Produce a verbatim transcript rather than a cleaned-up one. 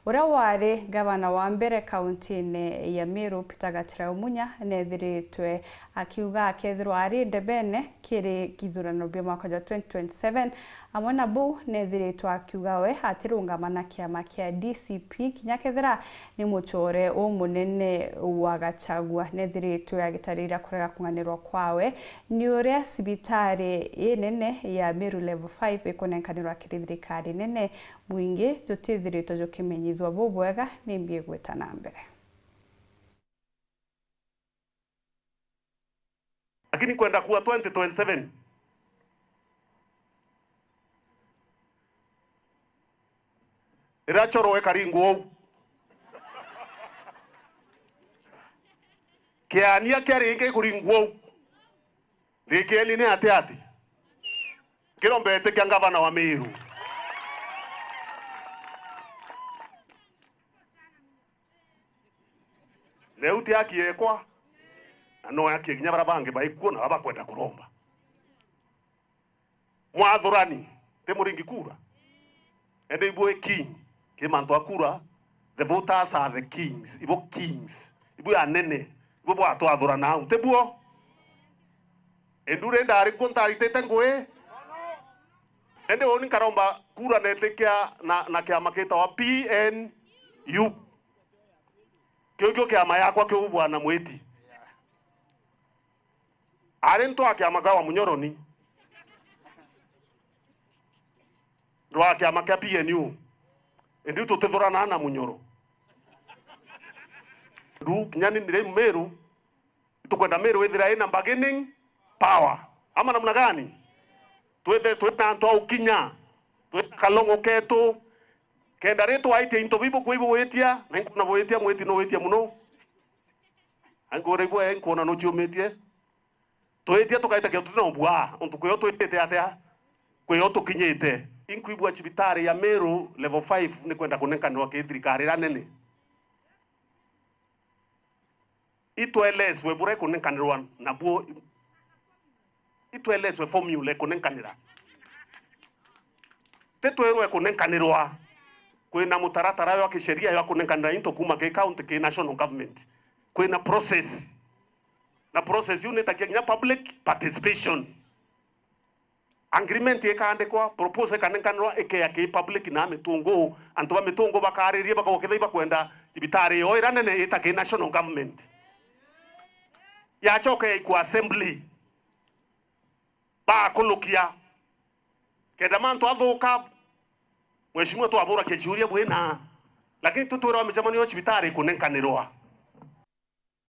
Uria wari ngavana wa mbere kaunti-ini ya Meru, Peter Gatirau Munya, nethiritwe akiuga akethirwa ari ndebene kiri githurano bia mwaka jwa twenty twenty-seven. Amwe na buu, nethiritwe akiuga we atirungama na kiama kia D C P kinya kethira ni mucore umunene wa Gachagua. Nethiritwe agitarira kurega kung'anirwa kwawe ni uria cibitari inene ya Meru Level five ikunenkanirwa kiri thirikari nene. Mwingi jutiithiritwe jukimenyithua bubwega nimbi igwita na mbere. Lakini kwenda kuwa twenty twenty-seven, riria coro ikaringwa uu, kiania kia ringi ikuringwa uu, rikieni ni ati ati kiromba iti kia ngavana wa Meru. Riu ti aki ekwa, na no aki kinya baria bangi baikuo na baria bakwenda kuromba. Mwathurani, ti muringi kura? Ende ibui king, ki mantu a kura, the voters are the kings, ibo kings, ibui anene, ibo bwatwathurana au, ti buo? Indi uri ndari kuo ntaritite ngui? Indi uni nkaromba kura netikia na, na kiama gitawa P N U. Kiu kio kiama yakwa kiu bwana Mwiti. Ari ntwa kiama kia wa Munyoro ni. Ndwa kiama kia P N U. Indi tutithurana na Munyoro. Ndu kinya ni ndiri Meru, itukwenda Meru ithira ina bargaining power. Ama namna gani? Twithe twina antu a ukinya, twina kalongo ketu, kenda ri twaitia into bibu kwi buwitia, na inkona buwitia Mwiti nuwitie muno. Ankuura igwe, nkwona nuciumitie. Twitia tukaita kio tutina ubua, untu kwio twitite atia? Kwio tukinyite. Inkwigua cibitari ya Meru level five ni kwenda kunenkanirwa ki thirikari iria nene. Itweleswe buria ikunenkanirwa nabuo. Itweleswe formula ikunenkanira. Titwirwe ikunenkanirwa. Kwina mutaratara jwa kisheria jwa kunenkanira into kuma ki county ki national government. Kwina process. Na process iu nitakia kinya public participation. Agreement ikaandikwa, proposal ikanenkanirwa, ikeya ki public na mitungu, antu ba mitungu bakariria, bakauga kethira ibakwenda cibitari yoo iria nene ita ki national government. Yacoka yaikwa assembly, bakulukia. Kenda mantu athuka, mheshimiwa twaburakia ciuria bwina, lakini tutwira micemanio ya cibitari ikunenkanirwa.